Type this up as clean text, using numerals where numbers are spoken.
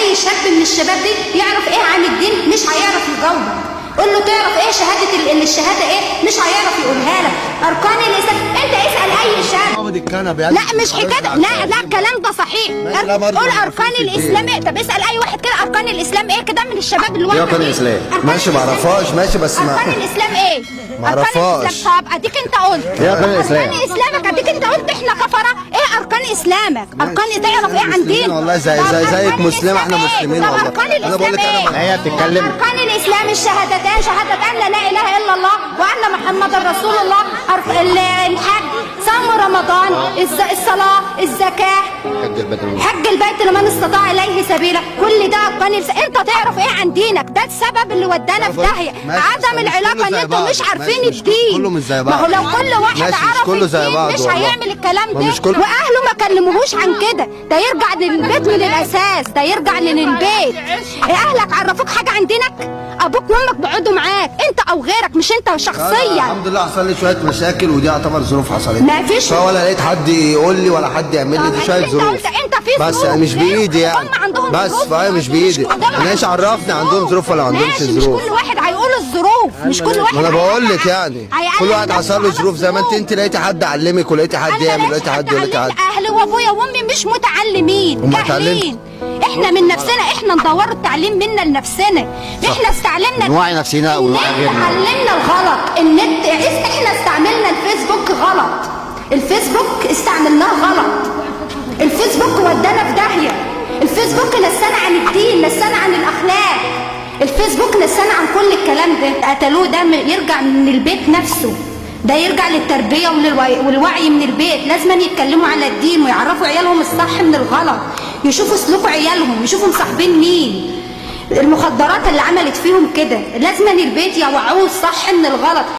اي شاب من الشباب دي يعرف ايه عن الدين، مش هيعرف يجاوبك. قول له تعرف ايه شهادة الشهادة ايه، مش هيعرف يقولها لك. اركان الاسلام انت اسال اي شاب. لا مش حكاية، لا لا الكلام ده صحيح. قول اركان الاسلام ايه، طب اسال اي واحد كده اركان الاسلام ايه كده من الشباب اللي ايه اركان الاسلام؟ ماشي ما اعرفهاش، ماشي بس ما اركان الاسلام ايه؟ ما اعرفهاش. طب اديك انت قلت ايه اركان الاسلام؟ اركان اسلامك اديك انت قلت احنا كفره. ايه اركان اسلامك؟ اركان تعرف ايه عن دين؟ والله زي زي زيك مسلمة، احنا مسلمين طب والله. اركان انا بقول الاسلام لك انا ايه؟ هي بتتكلم. اركان الاسلام الشهادتان، شهادة ان لا اله الا الله وان محمدا رسول الله، الحج، صوم رمضان، الصلاة، الزكاة، حج البيت. حج البيت لمن استطاع اليه سبيلا. كل ده اركان انت تعرف ايه عن دينك؟ ده السبب اللي ودانا في داهية، عدم العلاقة ان انتوا مش عارفين الدين. كله مش زي بعض. ما هو لو كل واحد عرف كله زي الدين بعض مش والله. هيعمل الكلام ما ده، مش كل- واهله ما كلموهوش عن كده. ده يرجع للبيت من الاساس، ده يرجع للبيت. اهلك عرفوك حاجة عن دينك؟ ابوك وامك بيقعدوا معاك انت او غيرك، مش انت شخصيا. الحمد لله حصل لي شوية مشاكل ودي يعتبر ظروف حصلت. ما فيش ولا لقيت حد يقول لي ولا حد يعمل لي، دي طب شوية انت ظروف. قلت انت في بس ظروف. مش بايدي يعني. هم عندهم بس ظروف. فهي مش بايدي. مش كلهم انا ايش عرفني عندهم ظروف ولا ما عندهمش ماشي، مش ظروف؟ كل واحد هيقول الظروف، مش كل واحد ما انا بقول لك هيقول- يعني هيقلل كل واحد نفسه حصل له على ظروف، زي ما انت الظروف. انت لقيتي حد علمك ولقيتي حد انا يعمل لقيت ولقيتي حد ولقيتي حد. اهلي وابويا وامي مش متعلمين، هما جاهلين. احنا من نفسنا احنا ندور التعليم منا لنفسنا. احنا استعلمنا نوعي نفسنا ونوعي النت غيرنا. علمنا الغلط. النت احنا استعملنا الفيسبوك غلط، الفيسبوك استعملناه غلط، الفيسبوك ودانا في داهية، الفيسبوك نسانا عن الدين، نسانا عن الاخلاق، الفيسبوك نسانا عن كل الكلام ده. قتلوه ده يرجع من البيت نفسه، ده يرجع للتربية والوعي من البيت. لازم يتكلموا على الدين ويعرفوا عيالهم الصح من الغلط، يشوفوا سلوك عيالهم، يشوفوا مصاحبين مين، المخدرات اللي عملت فيهم كده. لازم البيت يوعوه الصح من الغلط.